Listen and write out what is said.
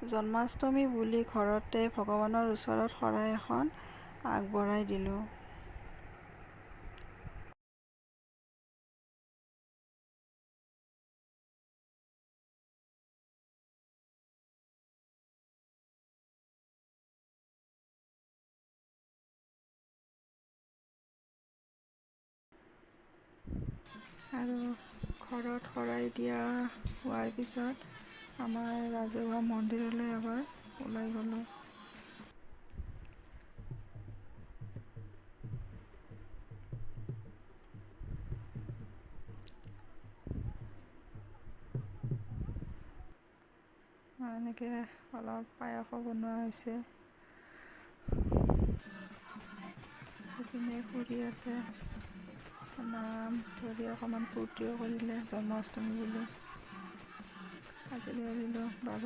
জন্মাষ্টমী বুলি ঘৰতে ভগৱানৰ ওচৰত শৰাই এখন আগবঢ়াই দিলোঁ। আৰু ঘৰত শৰাই দিয়া হোৱাৰ পিছত আমাৰ ৰাজহুৱা মন্দিৰলৈ এবাৰ ওলাই গ'লোঁ। এনেকৈ অলপ পায়সো বনোৱা হৈছে। সেইপিনে খুৰীহঁতে নাম ধৰি অকণমান ফূৰ্তিও কৰিলে জন্মাষ্টমী বুলি। আজিলৈ এৰিলোঁ, বাই।